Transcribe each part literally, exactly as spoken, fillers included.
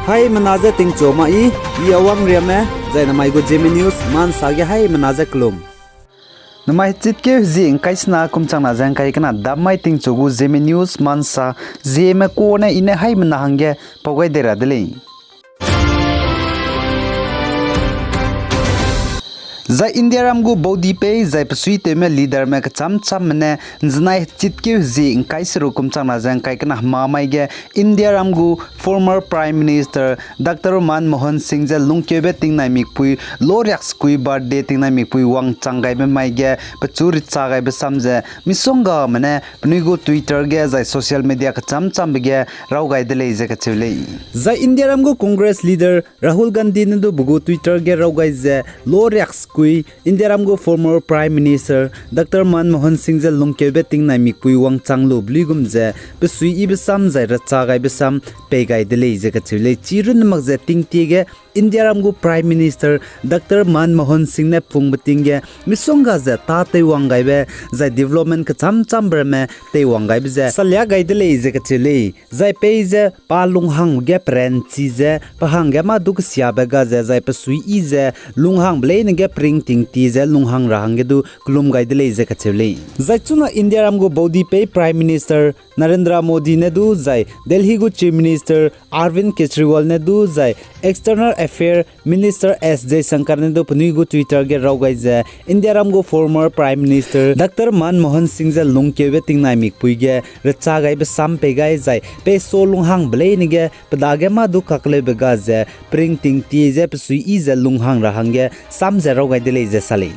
Haimena je tingchu ma i, i Awang Riame, zai namai gu Zeme News Ma Nsa ge haimena je kelum. Namai hechitkeu hezie ngkai sena kum changna ze ngkai kena dam mai tingchu gu Zeme News Ma Nsa, Zeme kune i ne haimena hangge pau gai dei ra de lei. Zai Indiaram gu baudipei zai pesuitewme leaderme kecham chamme ne nzenai hechitkeu hezie ngkai seruk kum changna ze ngkai kena hema mai ge Indiaram gu former Prime Minister Doctor Manmohan Singh je lungkeube tingnai mikpui loriak sekui birthday tingnai mikpui wangchang gaibe mai ge pechu richa gaibe sam ze misonggame ne penui gu Twitter ge zai social media kecham chambe ge raw gai de lei ze kacheu lei. Zai Indiaram gu Congress leader Rahul Gandhi ne du pe gu Twitter ge raw gai ze loriak sekui Indiaram gu former Prime Minister Doctor Manmohan Singh je lungkeube tingnai mikpui wangchang lu be luigum ze pesuiyibe sam zai racha gaibe sam pei gai de lei ze kacheu lei. Chirunne mak ze tingtie ge Indiaram gu Prime Minister Doctor Manmohan Singh ne pungbe ting ge misongga ze tâ teiwang gaibe zai development kecham chambe ramme teiwang gaibe ze salia gai de lei ze kacheu lei. Zai pei ze pa lunghangbe ge peranchi ze pe hangge mâ du kesiabe ga ze zai pesuiyi ze lunghangbe leine ge peringting ti ze lunghang ra hangge du kelum gai de lei ze kacheu lei. Zai chuna Indiaram gu baudipei Prime Minister Narendra Modi ne du zai Delhi gu Chief Minister Arvind Kejriwal ne du zai External Affair Minister S Jaishankar ne du penui gu Twitter ge raw gai ze Indiaram gu former Prime Minister Doctor Manmohan Singh je lungkeube tingnai mikpui ge racha gaibe sam pei gai zai peiso lunghangbe leine ge pe dage mâ du kakleube ga ze peringting ti ze pesuiyi ze lunghang ra hangge sam ze raw gai de lei ze sa lei.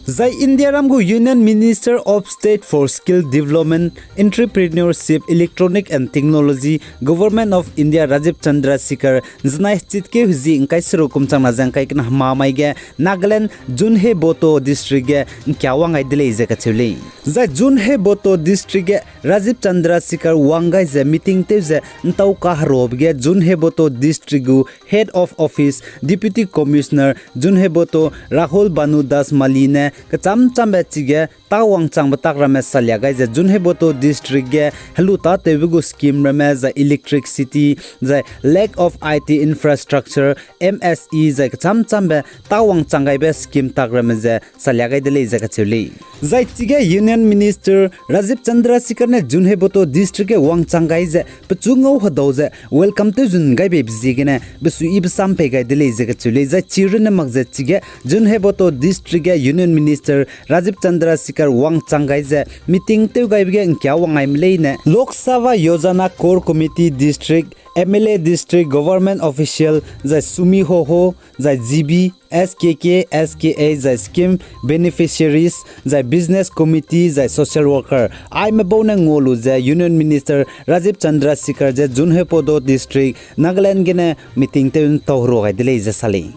Zai Indiaram gu Union Minister of State for Skill Development, Entrepreneurship, Electronic and Technology, Government of India Rajeev Chandrasekhar nzenai hechitkeu hezie ngkai seruk kum changna ze ngkai kena hema mai ge Nagaland Zunheboto District ge ngkia wang gai de lei ze kacheu lei. Zai Zunheboto District ge Rajeev Chandrasekhar wang gai ze meeting tew ze ntau kaherobe ge Zunheboto District gu Head of Office Deputy Commissioner Zunheboto Rahul Bhanu Das Malli ne kecham chambe chige tâ wangchangbe tak ramme salia gai ze Zunheboto District ge helu tâtewbe gu scheme ramme zai electricity, zai lack of I T infrastructure, M S E zai kecham chambe tâ wangchang gaibe scheme tak ramme ze salia gai de lei ze kacheu lei. Zai chige Union Minister Rajeev Chandrasekhar ne Zunheboto District ge wangchang gai ze pechu ngau hedau ze welcome tew zun gai beibe ziegene besuiyibe sam pei gai de lei ze kacheu lei. Zai chirunne mak ze chige Zunheboto District ge Union Minister Rajeev Chandrasekhar wangchang gai ze meeting tew gaibe ge ngkia wang gaime leine Lok Sabha Yojana Core Committee District, M L A District Government Official, zai Sumi Hoho, zai G B, S K K, S K A, zai scheme beneficiaries, zai business committee, zai social worker aime bau ne ngau lu ze Union Minister Rajeev Chandrasekhar ze Zunheboto District, Nagaland gene meeting tew ntau hero gai de lei ze sa lei.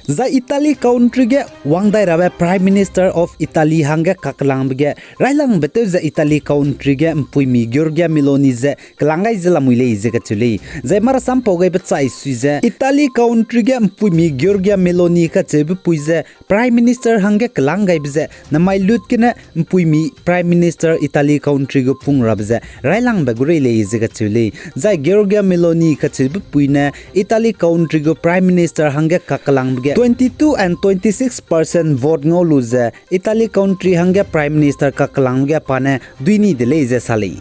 Zai Italy country ge wang dai rabe Prime Minister of Italy hangge kakelangbe ge railangbe tew ze Italy country ge mpuimi Giorgia Meloni ze kelang gai ze lamui lei ze kacheu lei. Zai marasam pau gaibe chai sui ze Italy country ge mpuimi Giorgia Meloni kacheube pui ze Prime Minister hangge kelang gaibe ze namai lut gene mpuimi Prime Minister Italy country gu pung rabe ze railangbe gu rei lei ze kacheu lei. Zai Giorgia Meloni kacheube pui ne Italy country gu Prime Minister hangge kakelangbe ge twenty-two and twenty-six percent vote ngau lu ze Italy country hangge Prime Minister kakelangbe ge pa ne duini de lei ze sa lei.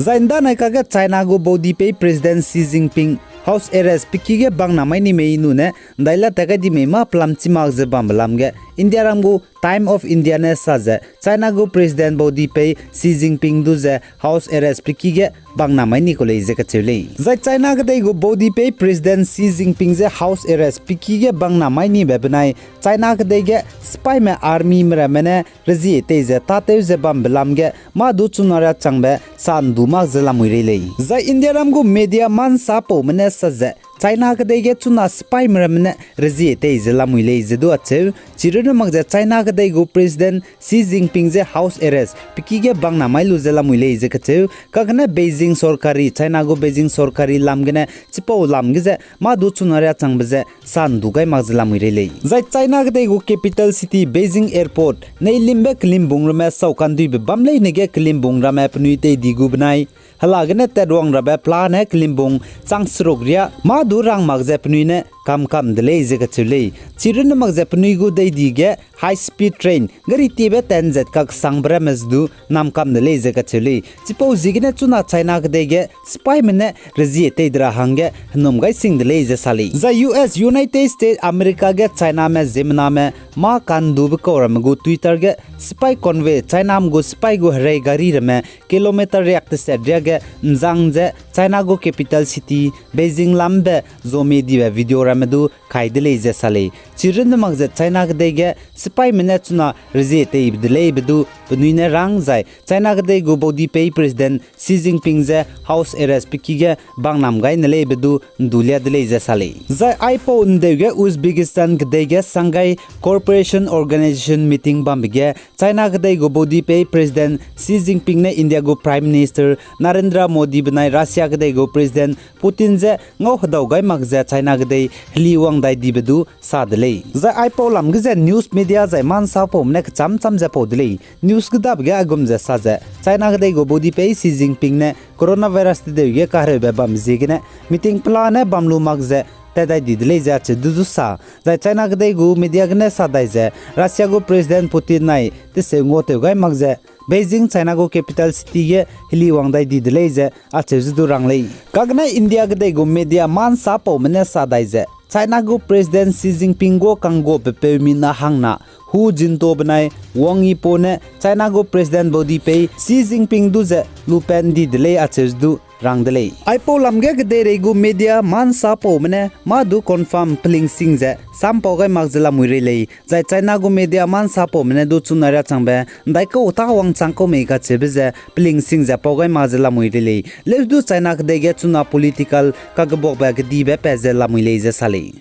Zai ndanai kage China gu baudipei President Xi Jinping house arrest peki ge bang na mai ni mei nune ndaila ta gai di mei mâ pelam chi mak ze bambe lam ge Indiaram gu Time of India ne sa ze China gu President baudipei Xi Jinping du ze house arrest peki ge bang na mai ni kau lei ze kacheu lei. Zai China kedei gu baudipei President Xi Jinping ze house arrest peki ge bang na mai nibe benai China kedei ge sipaime armyme ramme ne rezie tei ze tâtew ze bambe lam ge mâ du chuna ra changbe sa ndu mak ze lamui rei lei. Zai Indiaram gu media ma nsapaume ne sa ze China kedei ge chuna sipaime ramme ne rezie tei ze lamui lei ze du acheu. Chirunne mak ze China kedei gu President Xi Jinping je house arrest peki ge bang namai lu ze lamui lei ze kacheu. Kagene Beijing sorkari, China gu Beijing sorkari lam gene chipau lam ge ze mâ du chuna riâ changbe ze sa ndu gai mak ze lamui rei lei. Zai China kedei gu capital city Beijing Airport neilimbe kelimbung ramme sau kanduibe bam leine ge kelimbung ramme penui tei di gu benai hela gene tatwang rabe pelane kelimbung chang seruk riâ mâ du rang mak ze penui ne kamkam de lei ze kacheu lei. Chirunne mak ze penui gu dei di ge high speed train gari tiebe tanzat kaksangbe ramme ze du namkam de lei ze kacheu lei. Chipau ziegene chuna China kedei ge sipaime ne rezie tei de ra hangge henum gai sing de lei ze sa lei. Zai U S, United States America ge Chiname ziemmename mâ kandube kau ramme gu Twitter ge sipai convoy, Chiname gu sipai gu herei gari ramme kilometer riak teset riâ ge nzang ze China gu capital city Beijing lambe zomie dibe video ramme du kai de lei ze sa lei. Chirunne mak ze China kedei ge sipaime ne chuna rezie teibe de leibe du penui ne rang zai China kedei gu baudipei President Xi Jinping je house arrest peki ge bang nam gai ne leibe du ndulia de lei ze sa lei. Zai aipau ndeu ge Uzbekistan kedei ge Shanghai Cooperation Organization meeting bambe ge China kedei gu baudipei President Xi Jinping ne India gu Prime Minister Narendra Modi benai Russia kedei gu President Putin je ngau hedau gai mak ze China kedei heli wang dai dibe du sa de lei. Zai aipau lam ge ze news media zai mâ nsapaume ne kecham cham ze pau de lei. News gedabe ge aigum ze sa ze China kedei gu baudipei Xi Jinping ne coronavirus tedeu ge kahereube bam ziegene meeting pelane bam lu mak ze tat dai di de lei ze acheu du du sa. Zai China kedei gu media gene sa dai ze Russia gu President Putin nai teseu nguatew gai mak ze Beijing, China gu capital city ge heli wang dai di de lei ze acheu ze du rang lei. Kagene India kedei gu media mâ nsapaume ne sa dai ze China gu President Xi Jinping gu kangguabe peu mina hangna Hu Jintao benai Wang Yibo ne China gu President baudipei Xi Jinping du ze lupen di de lei acheu ze du rang de lei. Aipau lam ge kedeirei gu media mâ nsapaume ne mâ du confirm pelingsing ze sampau gai mak ze lamui rei lei. Zai China gu media mâ nsapaume ne du chuna riâ changbe ndaikau ta wangchang kau mei kacheube ze pelingsing ze pau gai mak ze lamui rei lei. Leu du China kedei ge chuna political kagebuakbe kedibe pat ze lamui lei ze sa lei.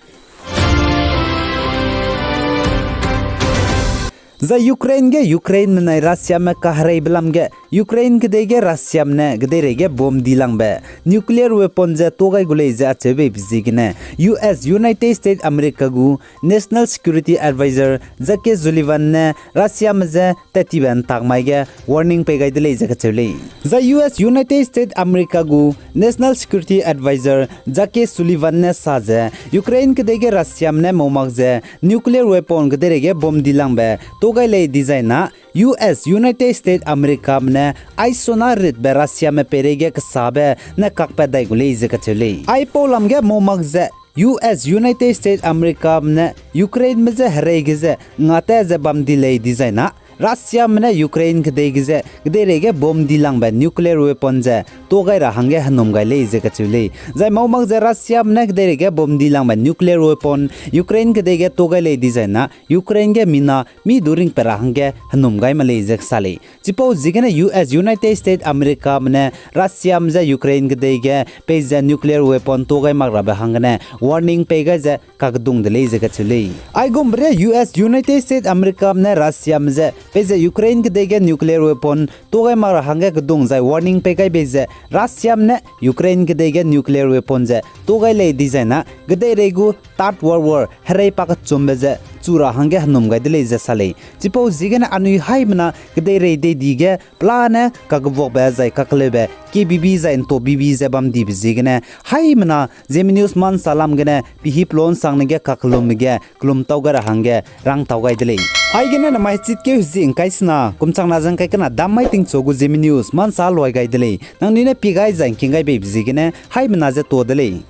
Zai Ukraine ge Ukraineme nai Russiame kahereibe lam ge Ukraine kedei ge Russiame ne kedeirei ge bomb dilangbe nuclear weapon ze tuâ gai gu lei ze acheu beibe ziegene U S, United States America gu National Security Advisor Jake Sullivan ne Russiame je tat tibe ntak mai ge warning pei gai de lei ze kacheu lei. Zai U S, United States America gu National Security Advisor Jake Sullivan ne sa ze Ukraine kedei ge Russiame ne mau mak ze nuclear weapon kedeirei ge bomb dilangbe tuâ gai lei dizai na U S, United States Americame ne aisona ritbe Russiame peirei ge kesabe ne kakpat dai gu lei ze kacheu lei. Aipau lam ge mau mak ze U S, United States Americame ne Ukraineme je herei ge ze ngate ze bam di lei dizai na Russiame ne Ukraine kedei ge ze kedeirei ge bomb dilangbe nuclear weapon ze tuâ gai ra hangge henum gai lei ze kacheu lei. Zai mau mak ze Russiame ne kedeirei ge bomb dilangbe nuclear weapon Ukraine kedei ge tuâ gai lei dizai na Ukraine ge mina mi du ringpat ra hangge henum gai me lei ze sa lei. Chipau ziegene U S, United States Americame ne Russiame je Ukraine kedei ge peize nuclear weapon tuâ gai mak rabe hanggene warning pei gai ze kakdung de lei ze kacheu lei. Aigumbe re U S, United States Americame ne Russiame je peize Ukraine kedei ge nuclear weapon tuâ gai mak ra hangge kedung zai warning pei gai bei ze Russiame ne Ukraine kedei ge nuclear weapon ze tuâ gai lei dizai na kedeirei gu Third World War herei pakechumbe ze chu ra hangge henum gai de lei ze sa lei. Chipau ziegene anui haimena kedeirei dei di ge pelane kagebuakbe zai kakeleube kebibi zai ntobibi ze bam dibe ziegene haimena Zeme News mâ nsa lam gene pihip lon sangne ge kakelumbe ge kelum tau gai ra hangge rang tau gai de lei. Aigene namai chitkeu hezi ngkai sena kum changna ze ngkai kena dam mai tingchu gu Zeme News mâ nsa luai gai de lei. Nangnui ne pie gai zai ngking gai beibe ziegene haimena ze tuâ de lei.